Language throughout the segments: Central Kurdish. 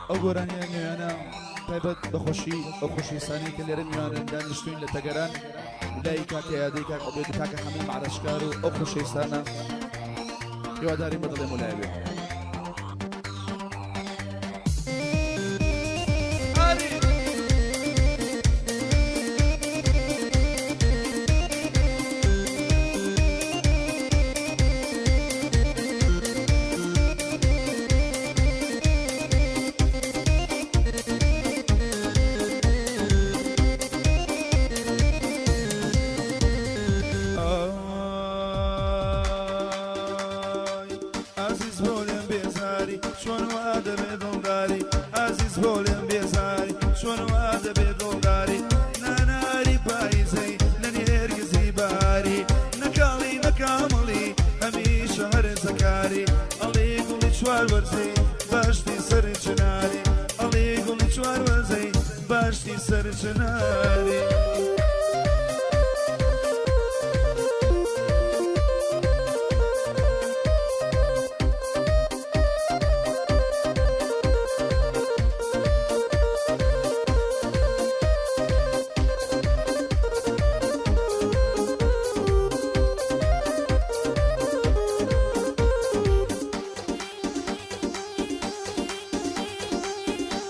ئەو گۆرانیە نوێیانە تایبەت بە خۆشی ئەو خۆشەویستانەی کە لێرە میوانن دانیشتوین لە تەگەران لای کاکە یادەی کاک عوبێد و کاکە حەمەی مەعرەشکار و ئەو خۆشەویستانە هیوادارین بە دڵێ مولای بێ. ئازیز بۆ لێم بێزاری چۆن وا دەبێ دڵداری ئازیز بۆ لێم بێزاری چۆن وا دەبێ دڵداری ناناری پایزەی نە نێرگزی باری نەکاڵی نەکامڵی هەمیشە هەرزەکاری ئەڵێ گوڵی چوار وەرزەی باشتی سەر چناری ئەڵێ گوڵی چوار وەرزەی باشتی سەر چناری.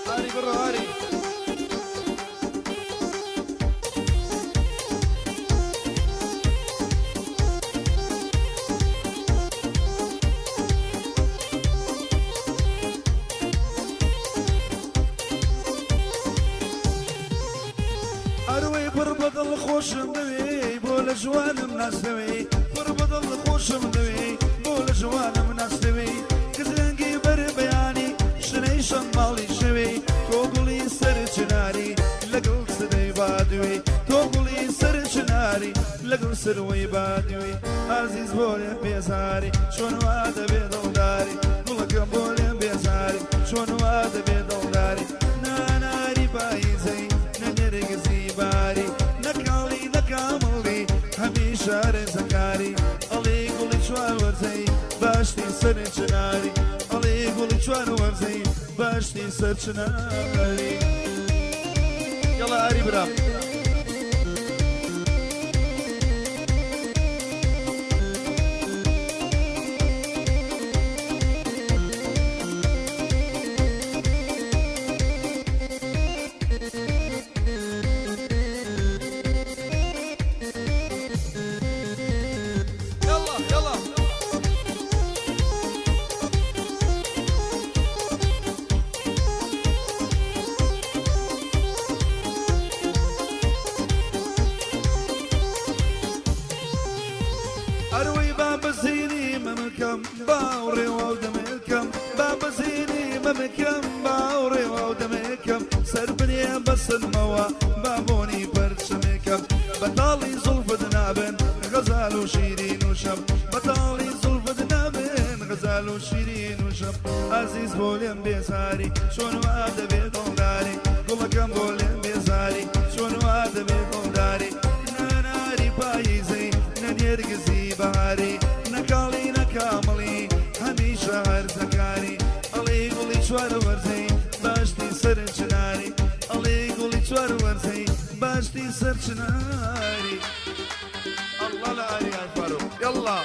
ئاری بڕۆ ئاری. ئەروەی پڕ بەدڵ خۆشم دەوێی بۆ لە ژوانم ناسەوێی پڕ بەدڵ خۆشم دەوێی بۆ لە ژوانم ناسەوێی کزرەنگی بەر بەیانی شنەی شەماڵی شەوێی تۆ گوڵی سەر چناری لەگەڵ سرەی بادوێی تۆ گوڵی سەر چناری لەگەڵ سروەی بادوێی ئازیز بۆ لێم بێزاری چۆن وا دەبێ دڵداری گوڵەکەم بۆ لێم بێزاری چۆن وا دەبێ دڵداری ناناری پاییزەی نە نێرگزی باری نە کاڵی نە کامڵی هەمیشە ڕێزەکاری ئەڵێ گوڵی چوار وەرزەی باشتی سەر چناری ئەڵێ گوڵی چوار وەرزەی باشتی سەر چناری. یەڵا ئاری برام. یەڵا یەڵا. ئەروەی با بەزینی مەمکەم باوڕێ و دەمێکەم با بەزینی مەمکەم باوڕێ و دەمێکەم سەر بنێ بەسنمەوە با بۆنی پەرچەمێکەم بەتاڵی زوڵفت نابن غەزال و شیرین و شەم بەتاڵی زوڵفت نابن غەزال و شیرین و شەم ئازیز بۆ لێم بێزاری چۆن وا دەبێ دڵداری گوڵەکەم بۆ لێم بێزاری چۆن وا دەبێ دڵداری ناناری پاییزەی نە نێرگزی بەهاری نە کاڵی نە کامڵی هەمیشە هەرزەکاری ئەڵێ گوڵی چوار وەرزەی باشتی سەر چناری ئەڵێ گوڵی چوار وەرزەی باشتی سەر چناری. الله لە ئاری ئای فاروق یەڵا.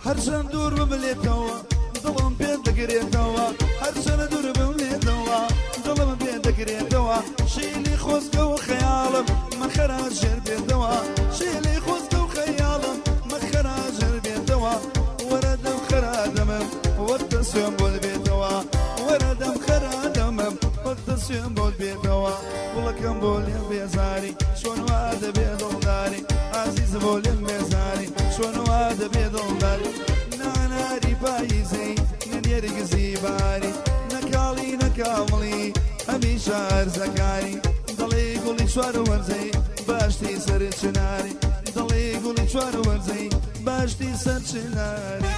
هەرچەند دوور بم لێتەوە دڵم پێ دەگرێتەوە هەرچەند دوور بم لێتەوە دڵم پێ دەگرێتەوە شیلی خۆزگە و خەیاڵم مەخەرا ژێر بێتەوە شیلی خۆزگە و خەیاڵم مەخەرا ژێر بێتەوە وەرە دەم خەرا دەمم وەختە سوێن بۆت بێتەوە وەرە دەم خەرا دەمم وەختە سوێن بۆت بێتەوە گوڵەکەم بۆ لێم بێزاری چۆن وا دەبێ دڵداری ئازیز بۆ لێم بێزاری چۆن وا دەبێ دڵداری نانا. کامڵی هەمیشە هەرزەکاری دەڵێ گوڵی چوار وەرزەی باشتی سەر چناری دەڵێ گوڵی چوار وەرزەی باشتی سەر چناری.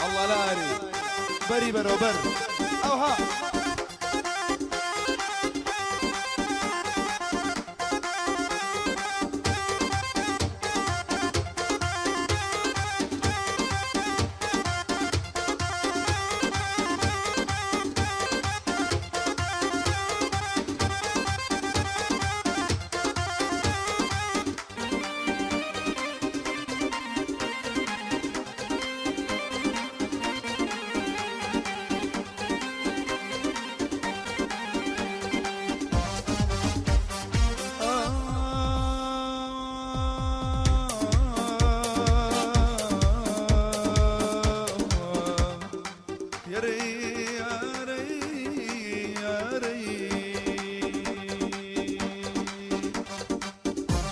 ئەڵڵا لاری بەری بەرەوبەر ئەوها.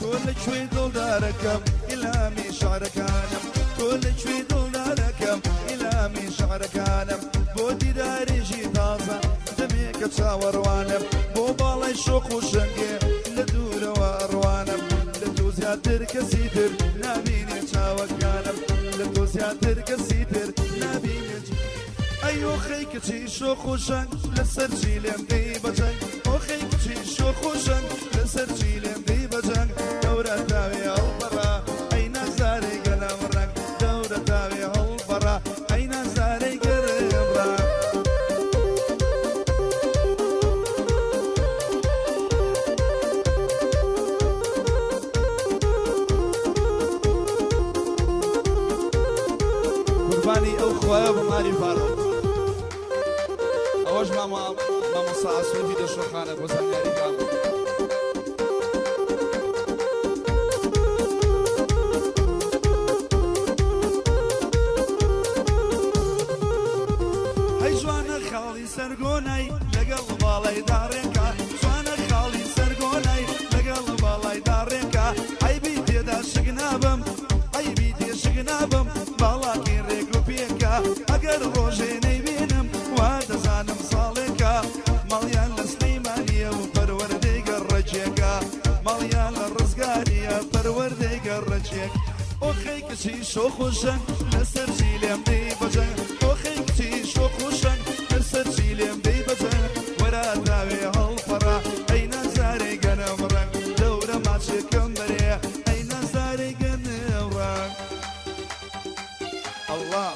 تۆ لەکوێی دڵدارەکەم ئیلامی شعرەکانم تۆ لەکوێی دڵدارەکەم ئیلامی شعرەکانم بۆ دیدارێکی تازە دەمێکە چاوەڕوانم بۆ باڵای شۆخ و شەنگێ لە دوورەوە ئەڕوانم لە تۆ زیاتر کەسی تر نابینێ چاوەکانم لە تۆ زیاتر کەسی تر نابینێ ئەی ئۆخەی کچی شۆخ و شەنگ لەسەر چی لێم دەی بەجەنگ ئۆخەی کچی شۆخ و شەنگ لەسەر چی لێم دەی بەجەنگ دەورە تاوێ هەڵپەڕا ئەی نازارەی گەلم ڕەنگ دەورە تاوێ هەڵپەڕا ئەی نازارەی گەلم ڕەنگ. قوربانی ئەو خوایە بم ئاری فاروق. ئەوەش مامۆستا ئاسۆی دەشۆخانە بۆ زانیاری کام. هەی جوانە خاڵی سەرگۆنای لەگەڵ باڵای داڕێکا جوانە خاڵی سەرگۆنای لەگەڵ باڵای داڕێکا عەیبی تێدا شک نابەم عەیبی تێ شک نابەم باڵاکەی ڕێک و پێکا ئەگەر ڕۆژێ نەیبینم وا دەزانم ساڵێکە ماڵیان لە سلەیمانیە و پەروەردەی گەڕەکێکە ماڵیان لە ڕزگاریە پەروەردەی گەڕەکێک ئۆخەی کچی شۆخ و شەنگ لەسەر چی لێم دەی بەجەنگ ئۆخەی کچی شۆخ و شەنگ لەسەر چی لێم دەی بەجەنگ وەرە تاوێ هەڵپەڕە ئەی نازارەی گەنم ڕەنگ دەورە ماچێکم بەرێ ئەی نازارەی گەنم ڕەنگ. ئەڵڵا.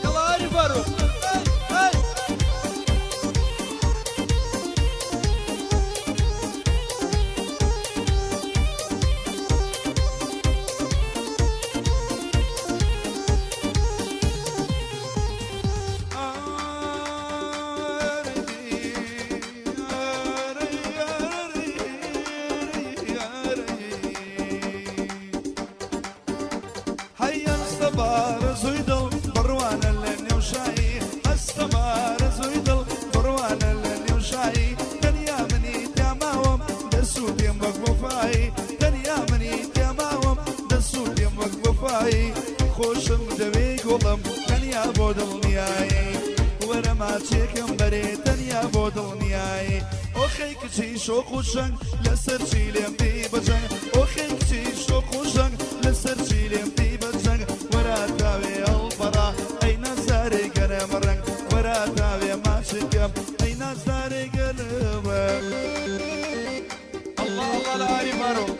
یەڵا ئاری فاروق. ئەی ئەی. هەی ئەستەبارە زووی دڵ بڕوانە لە نێو شایی ئەستەبارە زووی دڵ بڕوانە لە نێو شایی تەنیا منی تیاماوم دەسووتێم وەک وەفایی تەنیا منی تیاماوم دەسووتێم وەک وەفایی خۆشم دەوێ گوڵم تەنیا بۆ دڵنیایی وەرە ماچێکم بەرێ تەنیا بۆ دڵنیایی ئۆخەی کچی شۆخ و شەنگ لەسەر چی لێم دەی بەجەنگ ئۆخەی کچی شۆخ و شەنگ لەسەر چی لێم دەی بەجەنگ وەرە تاوێ هەڵپەڕا ئەی نازارەی گەرم ڕەنگ وەرە تاوێ ماچێکم ئەی نازارەی گەرم ڕەنگ. ئەڵڵا ئەڵڵا لە ئاری فاروق.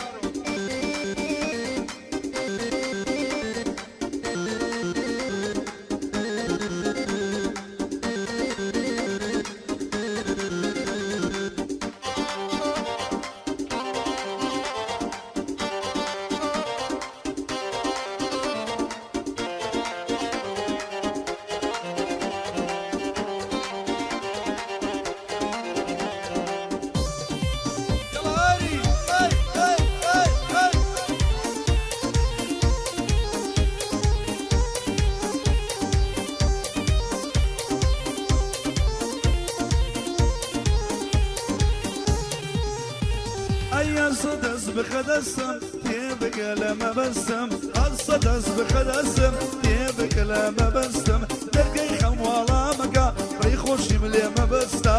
دەستم، تێبگە لە مەبەستم، هەڵسە دەست بخە دەستم، تێبگە لە مەبەستم، دەرگەی خەم واڵا مەکە، ڕێی خۆشیم لێ مەبەستە،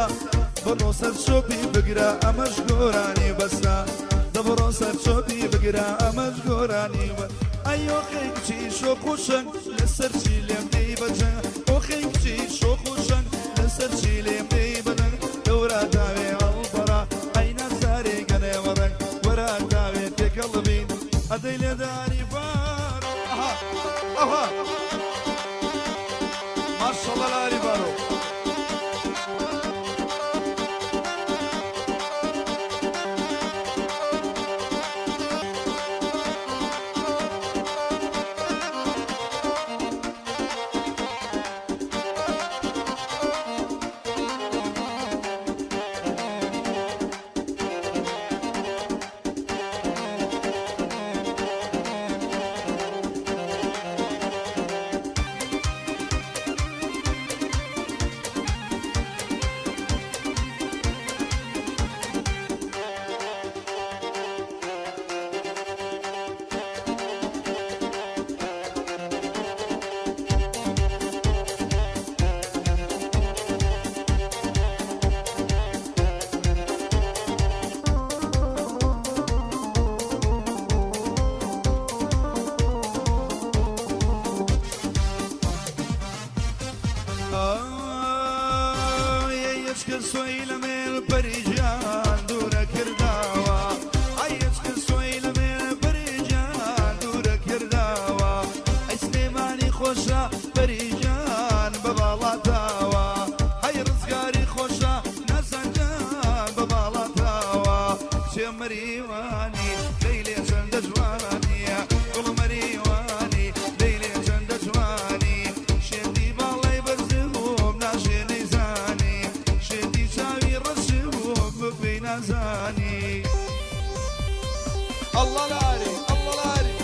بڕۆ سەر چۆپی بگرە ئەمەش گۆرانی بەسە، دەبڕۆ سەر چۆپی بگرە ئەمەش گۆرانی بە. ئەی ئۆخەی کچی شۆخ و شەنگ، لەسەر چی لێم دێی بە جەنگ، ئۆخەی کچی شۆخ و شەنگ، لەسەر چی لێم دێی بە دەنگ، دەورا تاوێ هەڵپەڕا، ئەی نازدارێ گەنێ وەڕەنگ، وەرە تاوێ تێکەڵ بین، ئەدەی لێدانی بار. ئەها ئەها ماشەڵڵا لە ئاری بارۆ. ئای سۆی لە مێل پەریجان دوورە کرداوە، ئای سۆی لە مێل پەریجان دوورە کرداوە، ئەی سلێمانی خۆشە پەریجان بە باڵاتاوە، ئەی ڕزگاری خۆشە نازانجان بە باڵاتاوە، کچێ مەریوانی لەیلێ چەندە جوانیە، گوڵ مەریوانی لەیلێ چەندە جوانی، شێتی باڵای بەرزبووم ناشێ نەیزانی، شێتی چاوی ڕەشبووم ببی نازانی. ئەڵڵا لاری ئەڵڵا لاری.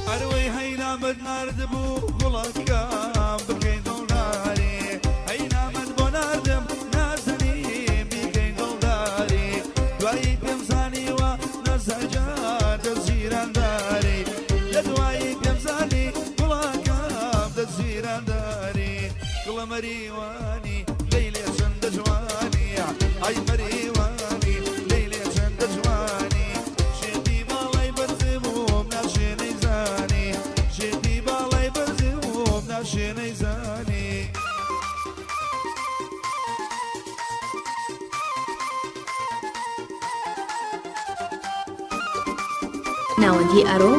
ئەروەی هەینامەت ناردبوو گوڵەکەم بکەین دڵداری، هەینامەت بۆ ناردم نازەنی بیکەین دڵداری، دوایی پێم زانیوە نەزەجان دەستگیرانداری، لە دوایی پێم زانی گوڵەکەم دەستگیرانداری، گوڵە مەریوانی لەیلێ چەندە جوانیە، ئەی مەریوانی لەیلێ چەندە جوانی، شێتی باڵای بەرزبووم ناشێ نەیزانی، شێتی باڵای بەرزبووم ناشێ نەیزانی. ناوەندی ئارۆ.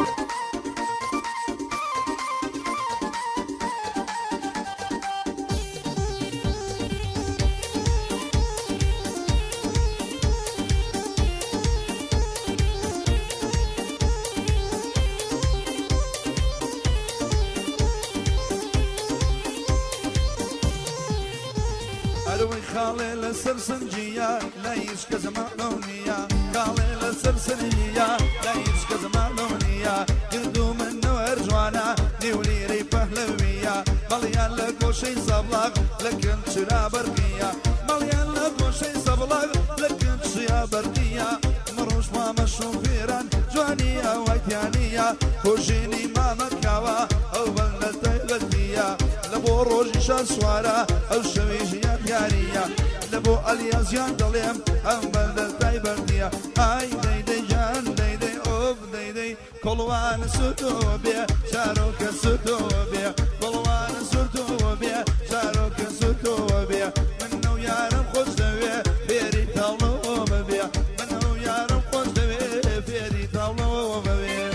ئەروەی خاڵێ لەسەر سنجیە لای هیچ کەس مەعلوم نییە، خاڵێ لەسەر سنجیە لای هیچ کەس مەعلوم نییە، گرد و من نەوەر جوانە نێو لیرەی پەهلەویە، مەڵیان لە گۆشەی سەبڵاغ لە کن چرا بەرقیە، مەڵیان لە گۆشەی سەبڵاغ لە کن چرا بەرقیە، مڕۆژ مامە شۆفێران جوانی ئەوەی تیانیە، کۆژێنی مامە کاوە ئەو بەندە تایبەتیە، لە بۆ ڕۆژی شار سوارە ئەو شەوی ژیان دیاریە، لە بۆ ئەلیازیان دەڵێم ئەم بەندە تایبەتیە، ئای دەی دەی گیان دەی دەی ئۆف دەی دەی کۆڵوان سوتۆ بێ چارۆکە سوتۆ بێ، کۆڵوان سوتۆ بێ چارۆکە سوتۆ بێ، من ئەو یارم خۆش دەوێ فێری تاڵەوە ببێ، من ئەو یارم خۆش دەوێ فێری تاڵەوە ببێ.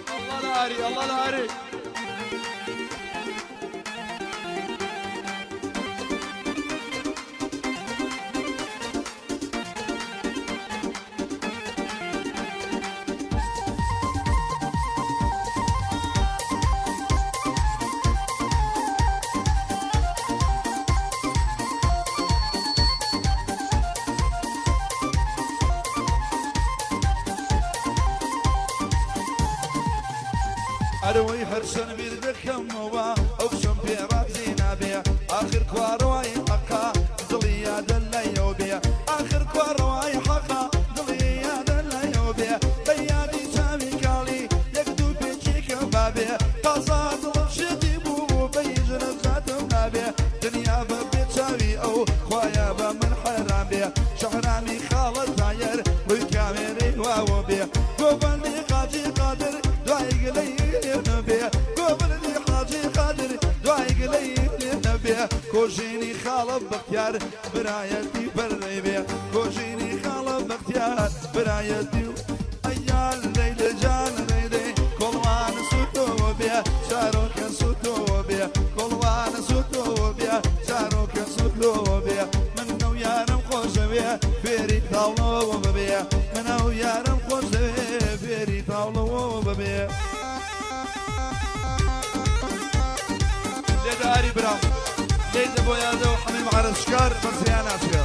ئەڵڵا لاری ئەڵڵا لاری. ئەرەوەی هەرچەند بیر دەکەمەوە ئەو کچەم پێ ڕازی نابێ ئاخر کوا ڕەوای حەقە دڵی یادە لای ئەو بێ ئاخر کوا ڕەوای حەقە دڵی یادە لای ئەو بێ بە یادی چاوی کاڵی یەک دوو پێکی کە بابێ تازە دڵم شێتی بوو بە هیچ نەجاتم نابێ دنیا بە بێ چاوی ئەو خوایە بە من حەرام بێ شەهرامی خاڵە تایەر ڕووی کامێرەی واوە بێ گۆڤەندی قاجی قادر دوای گلەی لێ نەبێ گۆڤەندی حاجی قادر دوای گلەی لێ نەبێ کۆژینی خاڵە بەختیار برایەتی بەرەی بێ کۆژینی خاڵە بەختیار برایەتی و ئەیان لەیلە جان لەیلەی کۆڵوان سوتەوە بێ چارۆکە سوتەوە بێ کۆڵوان سوتەوە بێ چارۆکە سوتەوە بێ من ئەو یارم خۆشەوێ فێری تاوڵەوە ببێ من ئەو یارم خۆشەوێ فێری تاوڵەوە ببێ. لێدە ئاری برام لێدە بۆ یادە و حەمیم عەرەزشکار بەزیان ناچێ.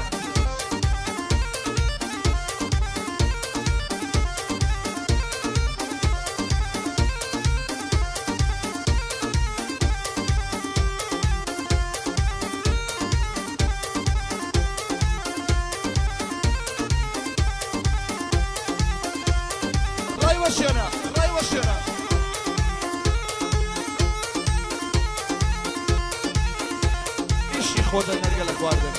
ڕای وەشێنە ڕای وەشێنە. ئیشی خۆتە نەرگە لە خواردن.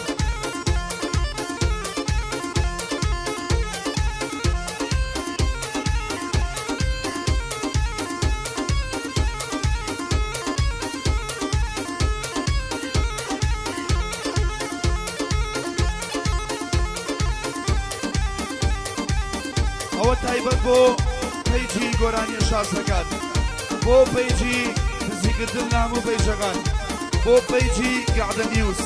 ئەوە تایبەت بۆ page ی گۆرانیە شازەکان، بۆ page ی نزیکردن لە هەموو page ەکان، بۆ page ی گەعدە نیوز.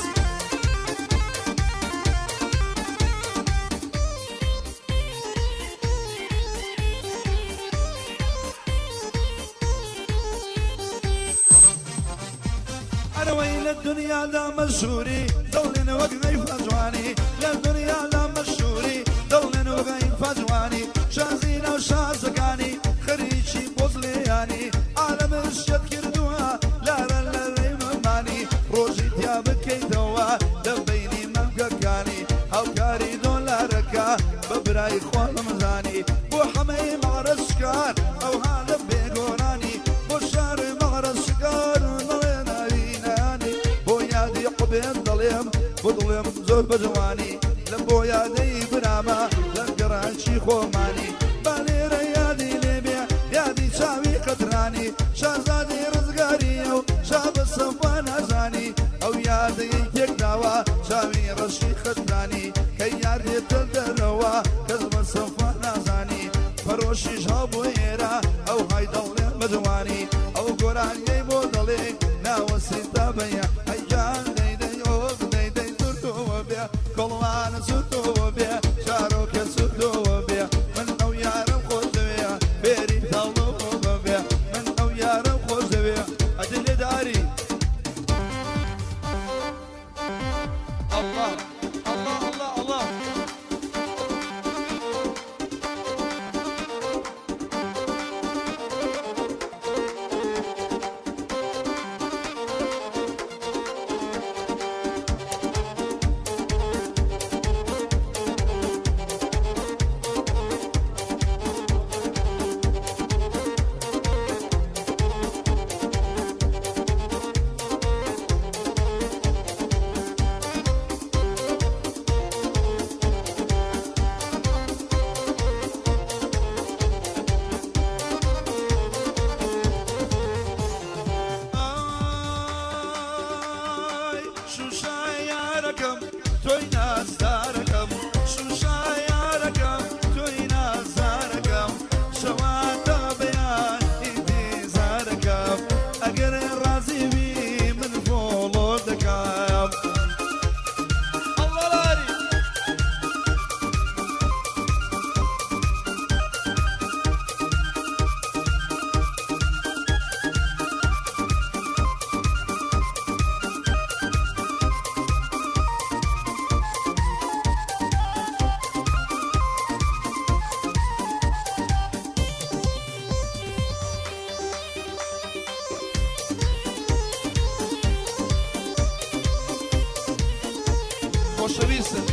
ئەرەوەی لە دنیادا مەشهوری دڵێن وەک غەیفە جوانی لە دنیادا مەشهوری دڵێن وەک غەیفە جوانی شازی ناو شازەکانی خەریکی بۆزلێیانی عالەمت شێت کردووە لارە لە ڕێی مەمانی ڕۆژی تیا بکەیتەوە لە بەینی مەمکەکانی هاوکاری دۆلارەکە بە برای خۆم زانی بۆ حەمەی مەعرەزشکار ئەوها لە بێگۆرانی بۆ شاری مەعرەزشکار دەڵێ ناوی نانی بۆ یادی حوبێن دەڵێم بۆ دڵێم زۆر بە جوانی لە بۆ یادەی برامە لە گەڕاکی خۆمانی با لێرە یادی لێبێ یادی چاوی قەترانی شازادەی ڕزگاریە و شا بە سەفا نازانی ئەو یادەی تێکداوە چاوی ڕەشی خەترانی کە یار دێتە دەرەوە کەس بە سەفا نازانی پەرۆشیش هەڵبوو ئێرە ئەو های دەڵێ بە جوانی ئەو گۆرانیەی بۆ دەڵێ ناوەسی تا بەیە ئەی جان دەی دەی ئۆخ دەی دەی زورتەوە بێ کۆڵوانە سوتەوە بێ شارۆکە سوتەوە بێ من ئەو یارم خۆش دەوێ فێری تاڵەوە ببێ من ئەو یارم خۆش دەوێ ئەدەی لێ داری الله الله الله الله. خۆشەویستن.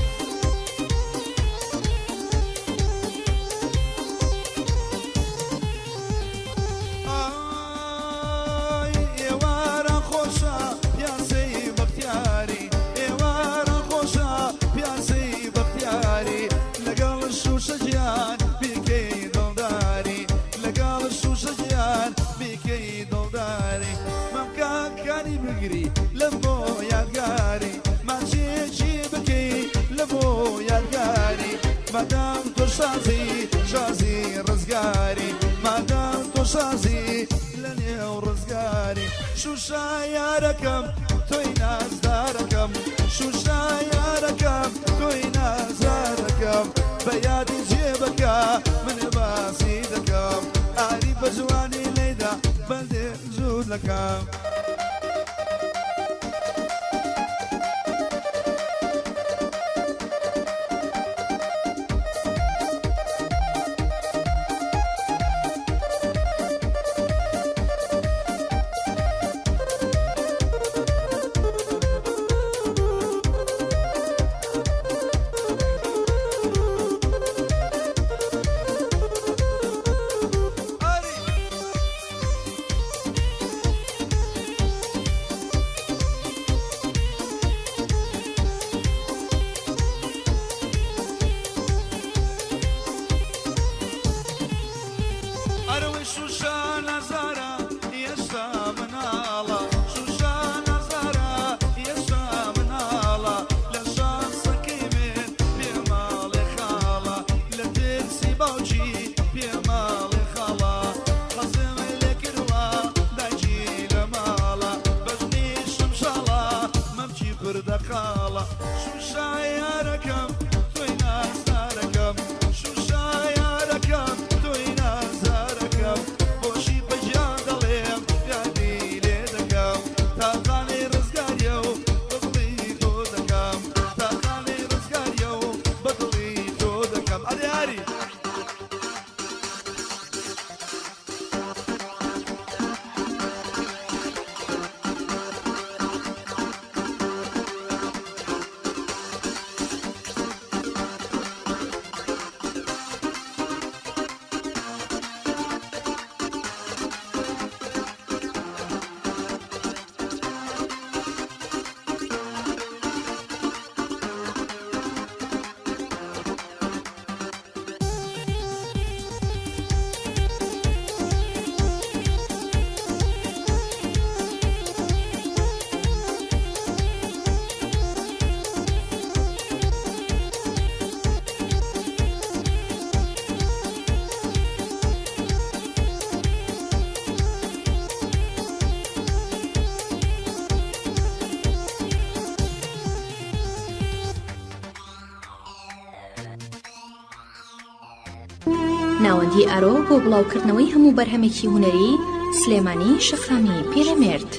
ئای ئێواران خۆشە پیاسەی بەختیاری ئێواران خۆشە پیاسەی بەختیاری لەگەڵ شوشە گیان بیکەی دڵداری لەگەڵ شوشە گیان بیکەی دڵداری مەمکەکانی بگری لەم بۆ یادگاری ماچێکی بکەی لە بۆ یادگاری مادام تۆ شازی شازی ڕزگاری مادام تۆ شازی لە نێو ڕزگاری شوشە یارەکەم تۆی نازدارەکەم شوشە یارەکەم تۆی نازدارەکەم بە یادی جێبەکە من باسی دەکەم ئاری بە جوانی لێدا بەندێ جوور دەکەم. ئەرەوەی شوشە نازارە ئێستا مناڵە شوشە نازارە ئێستا مناڵە لە شانسەکەی من پێ ماڵێ خاڵە لە ترسی باوکی پێ ماڵێ خاڵە خەزم لێ کردوە دایکی لە ماڵە بەژنی شمشاڵە مەمکی پردەقاڵە شوشە یارەکەم تۆی نازدارەکەم شوشە یارەکەم تۆی نازدارەکەم بۆشی بە گیان دەڵێم یادی لێ دەکەم تاقانەی ڕزگاریە و بە دڵی تۆ دەکەم تاقانەی ڕزگاریە و بە دڵی تۆ دەکەم ئەرێ ئاری. ناوەندی ئارۆ بۆ بڵاوکردنەوەی هەموو بەرهەمێکی هونەری سلێمانی شەقامی پیرەمێرد.